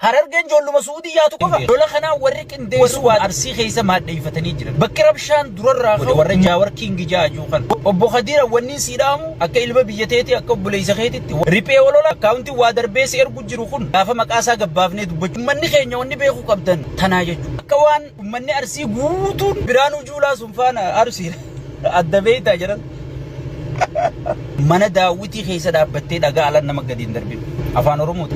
Harargeen ijoolluma Suudii yaatu qofa. Lola kanaa warri qindeessu waa Arsii keessa maadheeffatanii jiran. Bakki rabshaan durarraa ka'u warra Jaawar King jaajuu kan. Obbo Khadiira, wanni sii dhaamu akka ilma biyya teetii, akka obboleessa keetitti, riphee olola akkaawuntii waa darbee si ergu jiru kun gaafa maqaa isaa gabbaafnee dubbachuu. Uummanni keenya wanni beekuu qabdan tanaa jechuudha. Akka waan uummanni Arsii guutuun Biraanuu Juulaa sun faana Arsii adda beektaa jedhan. Mana daawwitii keessa dhaabbattee dhagaa alan nama gadi hin darbin. Afaan Oromooti.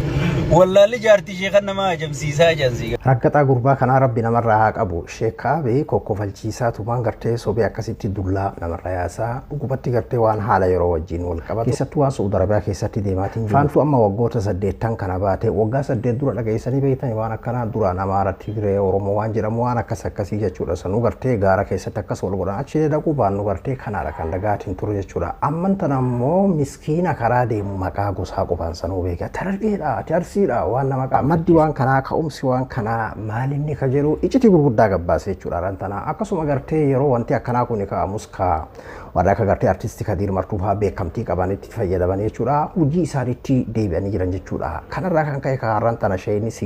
Wallaalli jaartii ishee kan nama ajamsiisaa jedhan. Rakkataa gurbaa kanaa Rabbi namarraa haa qabu. Sheekaabe kokkofalchiisaa tumaan gartee sobee akkasitti dullaa namarraa yaasaa, dhugumatti gartee waan haala yeroo wajjin wal qabatu, keessattuu waan Suudi Arabiyaa keessatti deemaatiin jiru. Faantuu amma waggoota 8 kana baate, waggaa 8 dura dhageessanii beektanii waan akkanaa? Duraan Amaara, Tigree, Oromoo waan jedhamu, waan akkas akkasii jechuudha. Sanuu gartee gaara keessatti akkas wal godhan, achi dhaquu baannu gartee kanaadha kan dhagaatiin ture jechuudha. Amman tana immoo miskiina karaa deemu maqaa gosaa qofaan sanuu beeka. Tarargeedha, ati Arsiidha, waan nama qaba. Maddi waan kanaa, ka'umsi waan kanaa maalinni ka jedhu iccitii gurguddaa gabbaase jechuudha rantana. Akkasuma gartee yeroo wanti akkanaa kun ka'amus ka warra akka gartee artistii Kadiir Martuu fa'aa beekamtii qabanitti fayyadaman jechuudha. Hojii isaaniitti deebi'anii jiran jechuudha. Kanarraa kan ka'e kaarran tana isheenis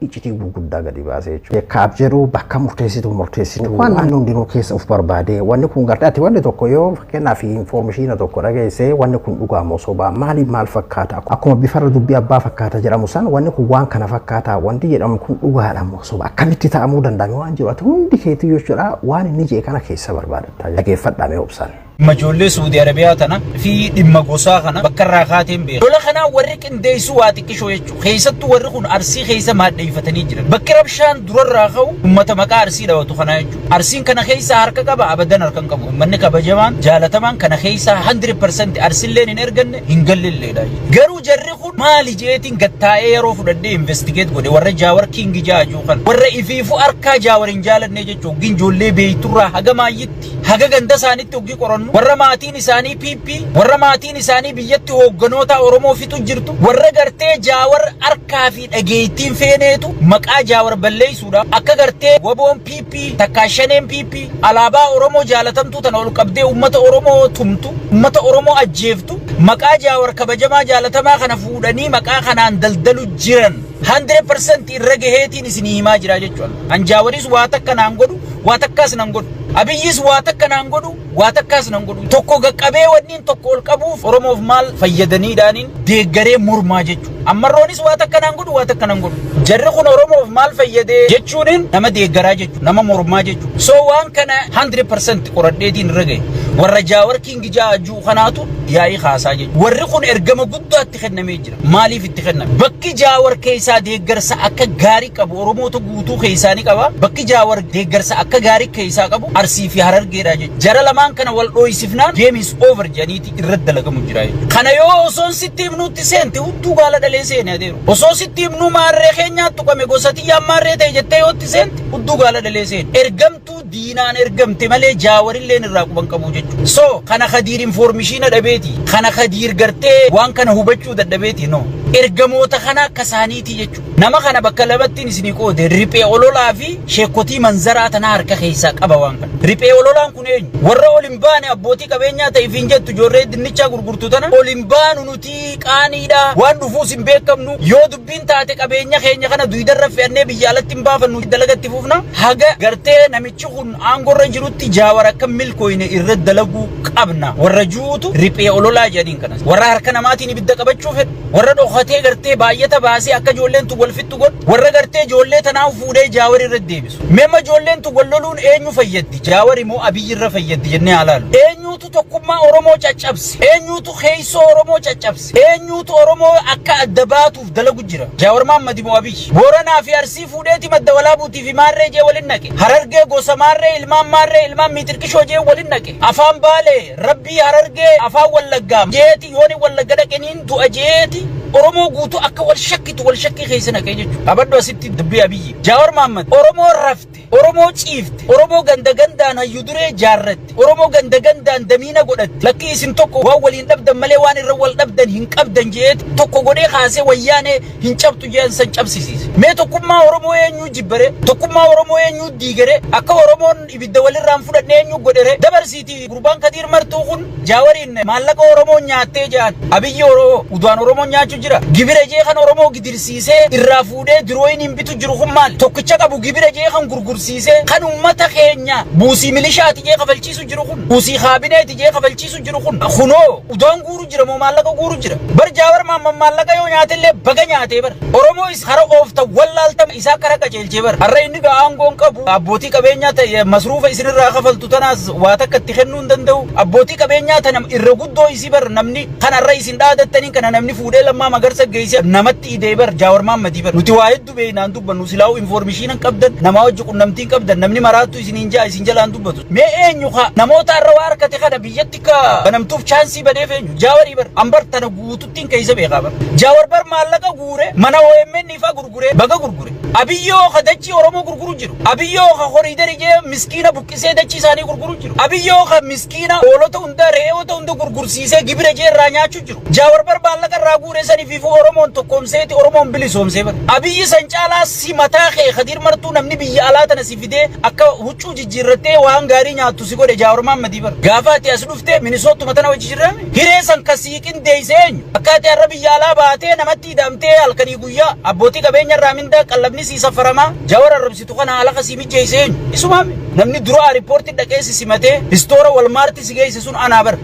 iccitii gurguddaa gadi baase jechuudha. Kaab jedhu bakka murteessitu murteessitu waan namni hundinuu keessa of barbaade, wanni kun gartee ati wanni tokko yoo fakkeenyaaf information tokko dhageesse, wanni kun dhugaa moo sobaa, maaliif maal fakkaata, akkuma bifarra dubbii abbaa fakkaata jedhamu san, wanni kun waan kana fakkaata, wanti jedhamu kun dhugaadha moo soba, akkamitti ta'amuu danda'ame waan jiru, ati hundi keetii jechuudha waan inni jee kana keessa barbaadatta. Dhageeffadhaa obsaan. Dhimma ijoollee Suudi Arabiyaa tana fi dhimma gosaa kana bakka irraa kaateen beeku. Lola kanaa warri qindeessu waa xiqqishoo jechuudha. Keessattuu warri kun Arsii keessa maadheeffatanii jiran. Bakki rabshaan durarraa ka'u uummata maqaa Arsii dhawatu kanaa jechuudha. Arsiin kana keessa harka qaba, abadan harka hin qabu. Uummanni kabajamaan jaalatamaan kana keessa 100% Arsilleen hin erganne, hin gallilleedha. Garuu jarri kun maali jeetiin gattaa'ee yeroo fudhadhee investigate godhe, warra Jaawar King jaajuu kana. Warra ifiifu harkaa Jaawar hin jaalanne jechuudha. Hoggin ijoollee beeyturraa haga maayyitti, haga ganda isaaniitti hoggii qorannu, warra maatiin isaanii PP, warra maatiin isaanii biyyatti hoogganoota Oromoo fixu jirtu, warra gartee Jaawar harkaa fi dhageettiin feeneetu maqaa Jaawar balleessuudha. Akka gartee waboon PP takkaa shaneen PP alaabaa Oromoo jaalatamtuu tana ol qabdee uummata Oromoo tumtu, uummata Oromoo ajjeeftu, maqaa Jaawar kabajamaa jaalatamaa kana fuudhanii maqaa kanaan daldalu jiran. 100% irra gaheetiin isinii himaa jira jechuudha. An Jaawaris waa takka naan godhu, waa takkaas nan godhu. Abiyyis waa takka naan godhu, waa takkaas nan godhu. Tokko gaqqabee wanniin tokko ol qabuuf Oromoof maal fayyadaniidhaaniin deeggaree mormaa jechuudha. Ammarroonis waa takka naan godhu, waa takka nan godhu. Jarri kun Oromoof maal fayyadee jechuuniin nama deeggaraa jechuudha, nama mormaa jechuudha. So waan kana 100% qoradheetiin irra gahe. Warra Jaawar King jaajuu kanaatu yaa'ii kaasaa jechuudha. Warri kun ergama guddaa itti kennamee jira. Maaliif itti kenname? Bakki Jaawar keessaa deeggarsa akka gaarii qabu Oromoota guutuu keessaa ni qaba. Bakki Jaawar deeggarsa akka gaarii keessaa qabu Arsii fi Harargeedha jechuudha. Jara lamaan kana wal dhooysifnaan game is over jedhaniiti irratti dalagamu jira jechuudha. Kana yoo osoon sitti himnuutti seente, hudduu gaala dhalee seene adeeru. Osoo sitti himnuu maarree keenyaa tuqame, gosa tiyyaan maarree ta'e jettee yoo itti seente, hudduu gaala dhalee seene. Ergamtuu diinaan ergamte malee Jaawarilleen irraa quban qabu jechuudha. So kana Kadiir information dhabeeti. Kana Kadiir gartee waan kana hubachuu dadhabeeti, no. Ergamoota kana akka isaaniiti jechuudha. Nama kana bakka lamattiin isinii qoode: riphee ololaa fi sheekotii manzaraa tanaa harka keessaa qaba waan kana. Riphee ololaan kun eenyu? Warra ol hin baane, abbootii qabeenyaa ta'e ifiin jettu, ijoollee dinnichaa gurgurtu tana, ol hin baanu nuti, qaaniidha, waan dhufuus hin beekamnu, yoo dubbiin taate qabeenya keenya kana duydarra fe'annee biyya alatti hin baafannu, dalagatti fufna, haga gartee namichi kun aangorra jirutti Jaawar akka milkooyne irra dalaguu qabna warra juutu riphee ololaa jedhaniin kanas. Warra harka namaatiin ibidda qabachuu fedhu, warra dhokatee gartee baay'ata baasee akka ijoolleen tun wal fixxu godhu, warra gartee ijoollee tanaa fuudhee Jaawar irra deebisu. Meemma ijoolleen tun wal loluun eenyu fayyaddi? Jaawar immoo Abiyyi irra fayyaddi jennee haa laallu. Eenyuutu tokkummaa Oromoo caccabse? Eenyuutu keessoo Oromoo caccabse? Eenyuutu Oromoo akka adda baatuuf dalagu jira? Jaawar Mahammad moo Abiyyi? Booranaa fi Arsii fuudheeti Madda Walaabuutii fi maarree jee walin naqe. Harargee gosa maarree, ilmaan maarree, ilmaan miixirqishoo jee walin naqe. Afaan Baalee, Rabbii Harargee, afaan Wallaggaa jeeti, yooni Wallagga dhaqeniin du'a jeeti Oromoo guutuu akka wal shakkitu wal shakkii keessa naqee jechuudha. Qabadhu asitti dubbii Abiyyi. Jaawar Mahammad Oromoo rafte, Oromoo ciifte, Oromoo ganda gandaan hayyu duree jaarratte, Oromoo ganda gandaan damiina godhatte. Lakkii, isin tokko waan waliin dhabdan malee waan irra wal dhabdan hin qabdan jeeti tokko godhee kaasee wayyaanee hin cabxu jedhan san cabsisiise. Mee tokkummaa Oromoo eenyuu jibbare? Tokkummaa Oromoo eenyuu diigere? Akka Oromoon ibidda walirraan fudhanne eenyu godhere? Dabarsiiti, gurbaan Kadiir Martuu kun Jaawariin maallaqa Oromoo nyaattee jedhan. Abiyyi Oromoo udaan Oromoo nyaachuu jiraachuu jira. Gibira jee kan Oromoo gidirsiisee irraa fuudhee dirooyin hin bitu jiru kun maali? Tokkicha qabu gibira jee kan gurgursiisee kan ummata keenya buusii milishaati jee kafalchiisu jiru kun, buusii kaabineeti jee kafalchiisu jiru kun, kunoo udaan guuru jira moo maallaqa guuru jira? Bar Jaawar Maamman maallaqa yoo nyaatellee baga nyaatee bar. Oromoo is kara oofta wallaalta isaa kara qajeelchee bar. Har'a inni gaa aangoon qabu abbootii qabeenyaa ta'e masruufa isinirraa kafaltu tanaas waa takka itti kennuu hin danda'u. Abbootii qabeenyaa tana irra guddoo isii bar namni kan har'a isin dhaadattaniin kana namni fuudhee Lammaa Magarsa geesse namatti idee bar Jaawar Maammadii bar. Nuti waa hedduu beeknaan dubbannu, silaa'uu information hin qabdan, namaa wajji qunnamtii hin qabdan, namni maraattu isiniin jaa isin jalaan dubbatu. Mee eenyu ka namoota har'a waa harkate kana biyyatti ka banamtuuf chance badeef eenyu? Jaawarii bar. Ambar tana guututtiin keessa beekaa bar. Jaawar bar maallaqa guure mana OMN ifaa gurgure, baga gurgure. Abiyyoo ka dachii Oromoo gurguru jiru. Abiyyoo ka corridor jee miskiina buqqisee dachii isaanii gurguru jiru. Abiyyoo ka miskiina hoolota hunda, re'oota hunda gurgursiisee gibira jee irraa nyaachuu jiru. Jaawar bar maallaqa irraa guure saniif ifuu Oromoon tokkoomseeti Oromoon bilisoomsee bar. Abiyyi san caalaa si mataa kee Khadiir Martuu namni biyya alaa tana si fidee akka huccuu jijjiirrattee waan gaarii nyaattu si godhe Jaawar Maammadii bar. Gaafa ati as dhufte Minisoottuma tana wajji jirraame. Hiree san ka sii qindeesse eenyu? Akka ati har'a biyya alaa baatee namatti hidhamtee halkanii guyyaa abbootii qabeenya irraa mindaa qallabni sii saffaramaa Jaawar arrabsitu kana haala kasii mijjeesse eenyu? Isumaami. Namni dura airport dhaqee si simatee store Walmart si geesse sun anaa bar.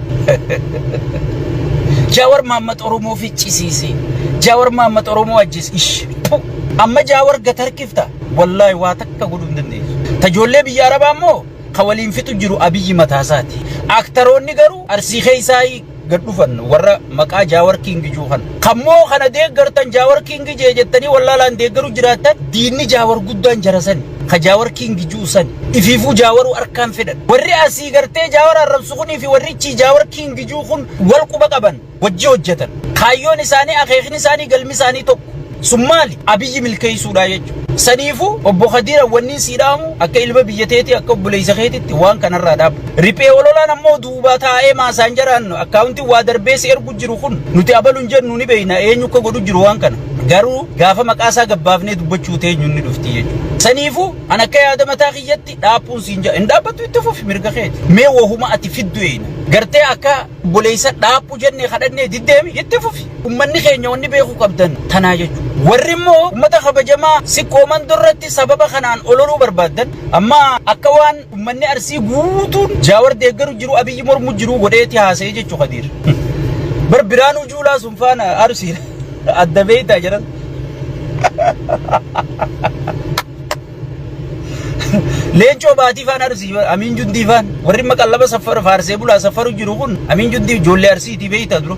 Jaawar Mahammad Oromoo ficcisiise. Jaawar Mahammad Oromoo ajjeese. Ish. Amma Jaawar gatarkifta. Wallaahi waa takka godhuu hin dandeessu. Tajoollee biyya Arabaa immoo ka waliin fixu jiru Abiyyi mataasaati. Aktaroonni garuu Arsii keessaa gad dhufan warra maqaa Jaawar King juu kana. Kammoo kana deeggartan Jaawar King jee jettanii wallaalaan deeggaru jiraattan, diinni Jaawar guddaan jara sani. Ka Jaawar King juu sani. Ifiifuu Jaawaruu harkaan fedhan. Warri asii gartee Jaawar arrabsu kunii fi warri ichii Jaawar King juu kun wal quba qaban, wajji hojjetan. Kaayyoon isaanii, akeekni isaanii, galmi isaanii tokko. Sun maali? Abiyyi milkeessuudha jechuudha. Saniifuu obbo Khadiira, wanni sii dhaamu akka ilma biyya teetii, akka obboleessa keetitti waan kanarraa dhaabu. Riphee ololaan ammoo duuba taa'ee maasaan jaraan akkaawuntiin waa darbee si ergu jiru kun nuti abaluun jennu ni beekna eenyu akka godhu jiru waan kana. Garuu gaafa maqaa isaa gabbaafnee dubbachuu teenyu inni dhufti jechuudha. Saniifuu an akka yaada mataa kiyyatti dhaabbuun siin jaa hin dhaabbattu, itti fufi, mirga keeti. Mee wahuma ati fiddu eeyna. Gartee akka obboleessa dhaabbu jennee kadhannee diddeemi, itti fufi. Uummanni keenya wanni beekuu qabdan tanaa jechuudha. Warri immoo uummata kabajamaa siqqooman irratti sababa kanaan ololuu barbaaddan amma akka waan uummanni Arsii guutuun Jaawar deeggaru jiru, Abiyyi mormu jiru godheeti haasa'ee jechuu Khadiir. Bar Biraanuu Juulaa sun faana Arsii adda beeytaa jedhan. Leencoo Baatii faan Arsii, Amiin Jundii faan warri maqallaba saffara faarsee bulaa saffaru jiru kun Amiin Jundii ijoollee Arsiitii beeytaa dura.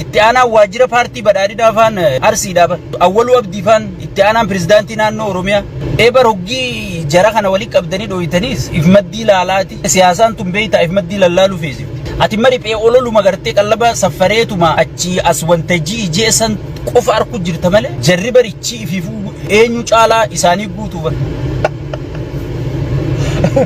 Itti aanaan waajjira paartii badhaadhinaa faan Arsiidhaa bar. Awwaluu Abdii faan itti aanaan pirezidaantii naannoo Oromiyaa. Eebar hoggii jara kana walitti qabdanii dhooytaniis if maddii laalaati. Siyaasaan tun beeytaa if maddii lallaaluu feesifti. Ati mari phee ololuma gartee qallaba saffareetuma achii as wanta ji'i ji'e san qofa arku jirta malee jarri barichi ifiifuu eenyu caalaa isaanii guutuu bar.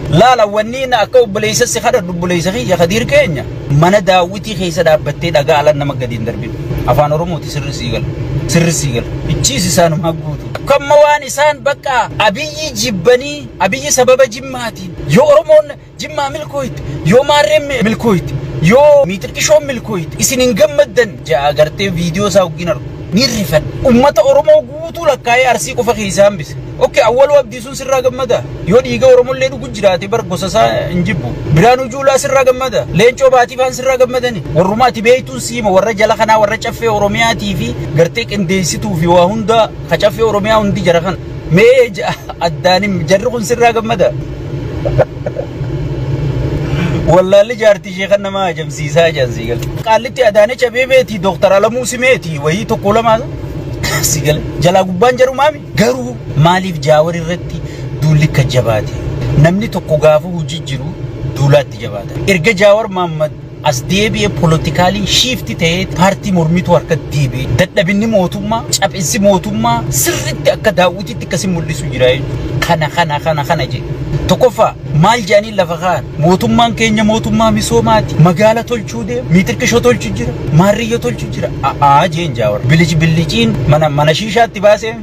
Laala, wanni inni akka obboleessa si kadhadhu, obboleessa kiyya Khadiir keenya, mana daawwitii keessa dhaabbattee dhagaa alan nama gadi hin darbin. Afaan Oromooti sirri sii gala. Sirri sii gala. Ichiis isaanumaa guutu. Kamma waan isaan bakka Abiyyi jibbanii, Abiyyi sababa Jimmaatiin yoo Oromoon Jimmaa milkooyte, yoo maarreen milkooyte, yoo miixirqishoon milkooyte isin hin gammaddan ja'a gartee viidiyoo isaa waggiin argu. Ni rifan. Ummata Oromoo guutuu lakkaa'ee Arsii qofa keessaa hambise. Okay, Awwaluu Abdii sun sirraa gammada. Yoo dhiiga Oromollee dhugu jiraate bar gosa isaa hin jibbu. Biraanuu Juulaa sirraa gammada. Leencoo Baatii faan sirraa gammadani. Warrumaa ati beektuun siima warra jala kanaa, warra caffee Oromiyaatii fi gartee qindeessituu fi waa hunda ka caffee Oromiyaa hundi jara kana. Mee addaanin jarri kun sirraa gammada. Wallaalli jaartii ishee kan nama ajamsiisaa jedhan sii gala. Qaallitti Adaanech Abeebeeti, Dooktar Alamuu Simeeti, wayii tokko lama si gala. Jalaa gubbaan jedhu maami? Garuu maaliif Jaawar irratti duulli akka jabaate? Namni tokko gaafa hojii jiru duulaatti jabaata. Erga Jaawar Mahammad as deebi'ee politically shift ta'ee paartii mormituu harka deebi'ee dadhabinni mootummaa, caphinsi mootummaa sirriitti akka daawwitiitti akkasi mul'isu jira jechuudha. Kana kana kana kana jedhe. Tokkoffaa maal jedhanii lafa kaa'an? Mootummaan keenya mootummaa misoomaati. Magaala tolchuu deema. Miitirqishoo tolchu jira. Maarriyya tolchu jira. A'aa jeen Jaawar. Bilici biliciin mana mana shiishaatti baasee.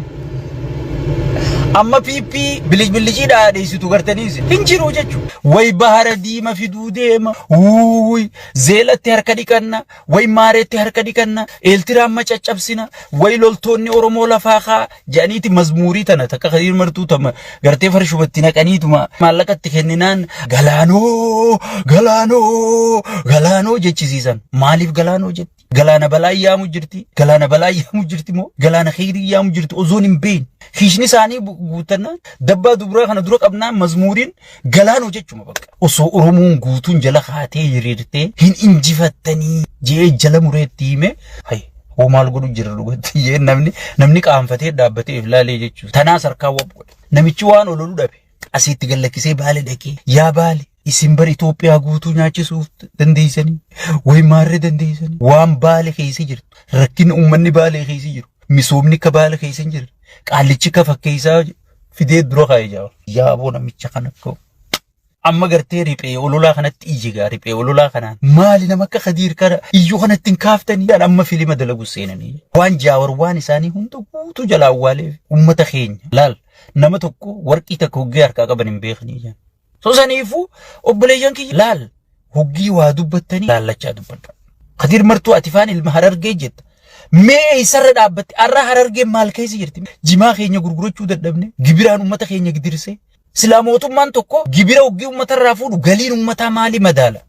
Amma PP bilicbilicii dhaadheessitu gartanii isin hin jiru jechuudha. Way bahara diima fiduu deema. Wuuy zeelatti harka dhiqanna. Way maareetti harka dhiqanna. Eeltiraan ma caccabsina. Way loltoonni Oromoo lafaa kaa jedhaniiti mazmuurii tana takka Khadiir Martuu tama gartee farshumatti naqaniituma maallaqatti kenninaan galaanoo galaanoo galaanoo jechisiisan. Maaliif galaanoo jetti? Galaana balaa yaamu jirti. Galaana balaa yaamu jirti moo galaana kheyrii yaamu jirti osoon hin beekne. Hiishni isaanii guuttannaan dabbaa dubraa kana dura qabnaan mazmuuriin galaanoo jechuma bakka. Osoo Oromoon guutuun jala kaatee hiriirtee hin injifattanii je'ee jala mureetti hime hay hoo maal godhu jira dhugatti jee namni qaanfatee dhaabbatee if laalee jechuudha. Tanaas harkaa wab godhe. Namichi waan ololu dhabe. Asiitti gad lakkisee Baale dhaqee yaa Baale isin bar Itoophiyaa guutuu nyaachisuuf dandeessanii way maarree dandeessanii waan Baale keessa jirtu rakkinni uummanni Baale keessa jiru misoomni akka Baale keessa hin jirre qaallichi akka fakkeessaa fidee dura kaa'ee jira. Yaaboo namicha kana akka amma gartee riphee ololaa kanatti iyye gaa riphee ololaa kanaan maali nama akka Khadiir kana iyyuu kanatti hin kaaftanii amma filima dalagu seenanii waan Jaawar waan isaanii hunda guutuu jalaa awwaaleef uummata keenya laal nama tokko warqii takka hoggee harkaa qaban hin beekanii jedhan. So saniifuu obboleeyyan kiyya laal hoggii waa dubbattanii laallachaa dubbadha. Kadir Martuu ati faan ilma Harargee jetta. Mee eessarra dhaabbatte arra Harargeen maal keessa jirti? Jimaa keenya gurgurachuu dadhabne gibiraan uummata keenya gidirsee. Silaa mootummaan tokko gibira hoggii uummatarraa fuudhu galiin uummataa maali madaala?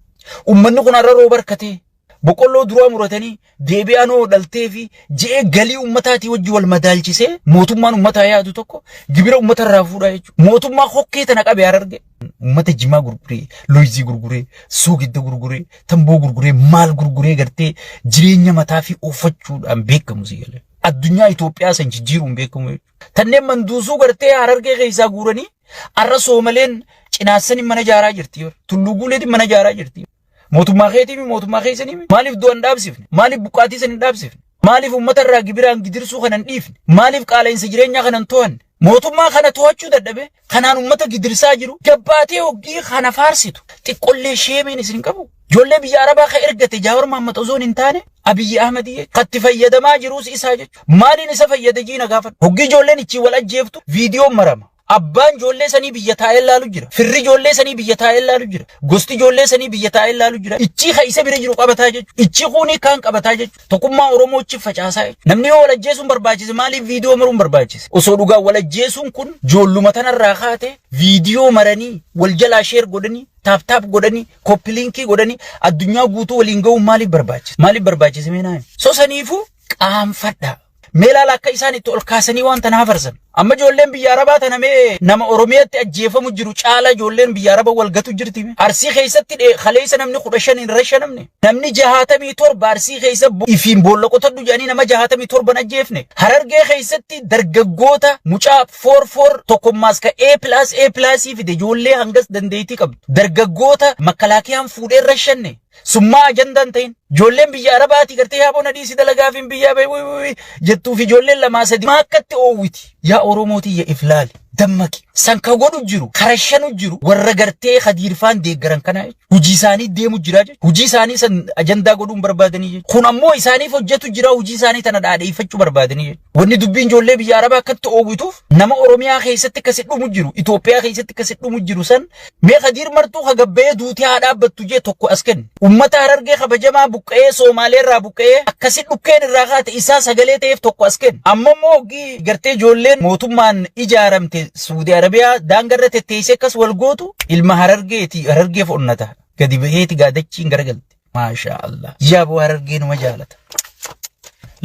Uummanni kun har'a rooba harkatee Boqqolloo duraa muratanii deebi'anoo dhaltee fi je'ee galii ummataatii wajji wal madaalchisee mootummaan ummataa yaadu tokko gibira ummata irraa fuudhaa jechuudha. Mootummaa hokkee tana qabe Hararge. Ummata jimaa gurguree, looyizii gurguree, soogidda gurguree, tamboo gurguree, maal gurguree gartee jireenya mataa fi ooffachuudhaan beekamu si galee. Addunyaa Itoophiyaa san jijjiiruun beekamu jechuudha. Tanneen manduusuu gartee Harargee keessaa guuranii arra Soomaleen cinaassanii mana ijaaraa jirti. Tulluu Guuleetiin mana ijaaraa jirti. Mootummaa keetii mi mootummaa keessanii mi? Maaliif du'a hin dhaabsifne? Maaliif buqqaatii san hin dhaabsifne? Maaliif uummata irraa gibiraan gidirsuu kana hin dhiifne? Maaliif qaala'insa jireenyaa kana hin to'anne? Mootummaa kana to'achuu dadhabe kanaan uummata gidirsaa jiru gabbaatee hoggii kana faarsitu xiqqollee sheemeen isin hin qabu. Ijoollee biyya Arabaa kan ergate Jaawar Mahammad osoo hin taane Abiyyi Ahmad kan itti fayyadamaa jirus isaa jechuudha. Maaliin isa fayyada jiina gaafadhu. Hoggii ijoolleen ichiin wal ajjeeftu viidiyoon marama. Abbaan ijoollee sanii biyya taa'ee laalu jira. Firri ijoollee sanii biyya taa'ee laalu jira. Gosti ijoollee sanii biyya taa'ee laalu jira. Ichii ka isa bira jiru qabataa jechuudha. Ichii kuunii kaan qabataa jechuudha. Tokkummaa Oromoo ichi facaasaa jechuudha. Namni yoo wal ajjeesuun barbaachise maaliif viidiyoo maruun barbaachise? Osoo dhugaa wal ajjeesuun kun ijoolluma tanarraa kaate viidiyoo maranii wal jalaa sheer godhanii taap taap godhanii koppiliinkii godhanii addunyaa guutuu waliin ga'uun maaliif barbaachise? Maaliif barbaachise mee naa himi? So saniifuu qaanfadhaa. Mee laala akka isaan itti ol kaasanii waan tana hafarsan. Amma ijoolleen biyya Arabaa tana mee nama Oromiyaatti ajjeefamu jiru caala ijoolleen biyya Araba wal gatu jirti. Arsii keessatti kaleessa namni 15 hin rashanamne. Namni 67 Arsii keessa ifiin boolla qotadhu jedhanii nama 67 ajjeefne. Harargee keessatti dargaggoota mucaa 4 4 tokkummaas ka A plus A plus fide ijoollee hangas dandeettii qabdu. Dargaggoota makkalaakiyaan fuudhee rashanne. Summaa ajandaa hin ta'in. Ijoolleen biyya Arabaatii gartee yaaboo na dhiisi dalagaaf hin biyyaa bahe wuy wuy jettuuf ijoolleen lamaa sadi maa akkatti oowwiti. Yaa Oromoo tiyya if laali. Dammaqi. San ka godhu jiru karashanu jiru warra gartee Khadiirfaan deeggaran kanaa jechuudha. Hojii isaanii deemu jira jechuudha. Hojii isaanii san ajandaa godhuu hin barbaadanii jechuudha. Kun ammoo isaaniif hojjetu jira hojii isaanii tana dhaadheeffachuu barbaadanii jechuudha. Wanni dubbiin ijoollee biyya Arabaa akkatti oowwituuf nama Oromiyaa keessatti akkasi dhumu jiru, Itoophiyaa keessatti akkasi dhumu jiru san mee Khadiir Martuu ka gabbayee duutee haa dhaabbattu jee tokko as kenne. Ummata Harargee kabajamaa buqqa'ee Soomaalee irraa buqqa'ee akkasi dhukkeen irraa kaate isaa sagalee ta'eef tokko as kenne. Amma immoo hoggii gartee ijoolleen mootummaan ijaaramte Suudi Arabiyaa daangarra tetteessee akkas wal gootu ilma Harargeeti Harargeef onnata. Gadi baheeti gaadachiin garagalte. Maashaa Allah. Yaaboo Harargee numa jaalata.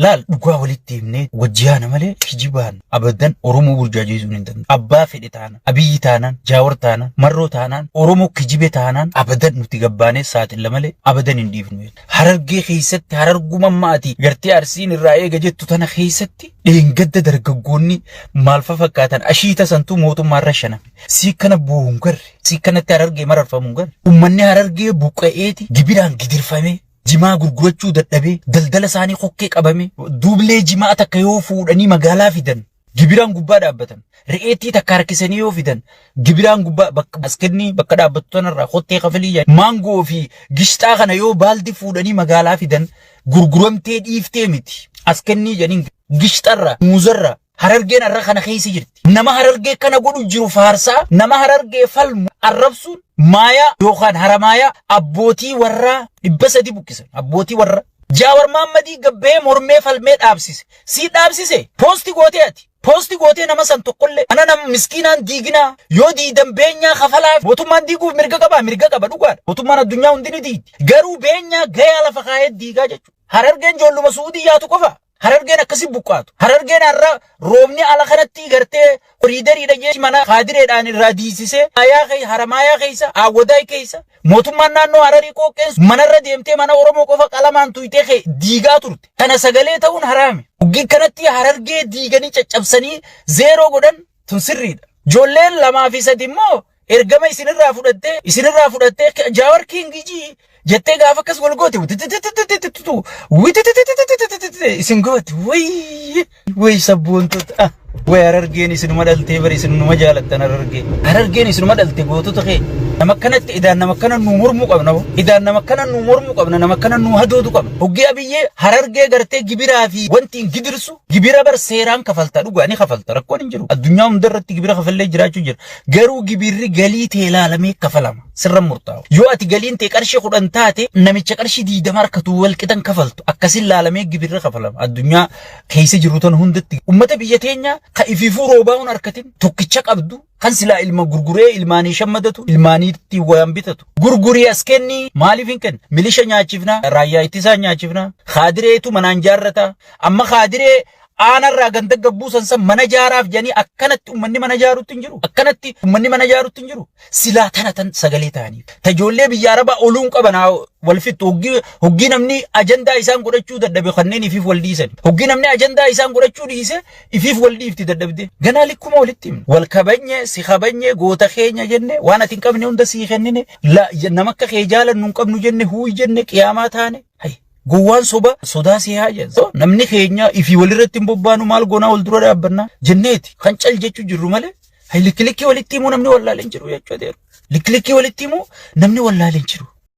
Laal dhugaa walitti himnee wajjiyaana malee kijibaan abadan Oromoo burjaajeessuun hin danda'amu. Abbaa fedhe taanaan, Abiyyi taanaan, Jaawar taanaan, Marroo taanaan, Oromoo kijibe taanaan abadan nuti gabbaanee saaxilla malee abadan hin dhiifnu. Harargee keessatti hararguma maati gartee Arsiin irraa eega jettu tana keessatti dheengadda dargaggoonni maal fa fakkaatan ashiita santuu mootummaan rashaname. Sii kana boo'u hin garre. Sii kanatti Harargee mararfamu hin garre. Uummanni Harargee buqqa'eeti gibiraan gidirfamee jimaa gurgurachuu dadhabee daldala isaanii kokkee qabame duublee jimaa takka yoo fuudhanii magaalaa fidan gibiraan gubbaa dhaabbatan re'eettii takka harkisanii yoo fidan gibiraan gubbaa bakka askennii bakka dhaabbattu tanarraa kottee kafalii jedhan maangoo fi gishxaa kana yoo baaldi fuudhanii magaalaa fidan gurguramtee dhiiftee miti askennii jedhaniin gishxarra muuzarra. Harargeen har'a kana keessa jirti. Nama Harargee kana godhu jiru faarsaa, nama Harargee falmu arrabsuun maayaa yookaan haramaayaa abbootii warraa 300 buqqisan. Abbootii warraa. Jaawar Maammadii gabbee mormee falmee dhaabsise. Sii dhaabsise post gootee ati. Post gootee nama san tokkollee ana nama miskiinaan diiginaa yoo diidan beenyaa kafalaa. Mootummaan diiguuf mirga qabaa? Mirga qaba, dhugaadha. Mootummaan addunyaa hundi ni diidi. Garuu beenyaa gayaa lafa kaayee diigaa jechuudha. Harargeen ijoolluma Suudii yaatu qofa. Harargeen akkasi buqqaatu. Harargeen har'a roobni ala kanatti gartee koriidariidha jee mana kaadireedhaan irraa diisisee ayaa kee Haramaayaa keessa, Awwadaay keessa, mootummaan naannoo Hararii qooqqeen manarra deemtee mana Oromoo qofa qalamaan tuytee kee diigaa turte. Kana sagalee ta'uun haraame. Uggii kanatti Harargee diiganii caccabsanii zeeroo godhan tun sirriidha. Ijoolleen lamaa fi sadi immoo ergama isinirraa fudhattee Jaawar King jettee gaafa akkas wal goote isin goote. Wayii wayi sabboontota, way Harargeen isinuma dhaltee bari, isinuma jaalattan. Harargee, Harargeen isinuma dhalte. Gootota kee nama kanatti idaan nama kana nu mormuu qabna, idaan nama kana nu mormuu qabna, nama kana nu hadoodu qabna. Hoggii Abiyyee Harargee gartee gibiraa fi wanti hin gidirsu, gibira bar seeraan kafalta, dhugaa ni kafalta, rakkoon hin jiru. Addunyaa hundarratti gibira kafallee jiraachuu jira. Garuu gibirri galii tee ilaalamee kafalama, sirra murtaa'u. Yoo ati galiin tee qarshii 10 taate, namicha qarshii 20 harkatu wal qixan kafaltu. Akkasin ilaalamee gibirri kafalama. Addunyaa keessa jiru tan hundatti ummata biyya teenya ka ifiifuu roobaa hun harkatin tokkicha qabdu kan silaa ilma gurguree ilmaanii shammadatu, ilmaaniitti waan bitatu. Gurgurii as kenni, maaliif hin kennu? Milisha nyaachifna, raayyaa ittisaa nyaachifna, kaadireetu manaan jaarrata. Amma kaadiree aanarraa ganda gabbuusan san mana jaaraaf jedhanii akkanatti uummanni mana jaarutti hin jiru. Akkanatti uummanni mana jaarutti hin jiru. Silaa tana tan sagalee ta'aniif. Tajoollee biyya Arabaa oluun qaban wal fixxu. Hoggii namni ajandaa isaan godhachuu dadhabe kanneen ifiif wal dhiisan. Hoggii namni ajandaa isaan godhachuu dhiise ifiif wal dhiifti dadhabde. Ganaa likkuma walitti himne. Wal kabanye, si kabanye, goota keenya jenne, waan ati hin qabne hunda sii kennine, nama akka kee jaalannu hin qabnu jenne, huuyi jenne, qiyaamaa taane. Gowwaan soba sodaa si haa jedhu. Namni keenya ifii walirratti hin bobbaanu, maal goonaa wal dura dhaabbannaa jenneeti. Kan cal jechuu jirru malee likki likkii walitti himuu namni wallaalee hin jiru jechuudha. Likki likkii walitti himuu namni wallaalee hin jiru.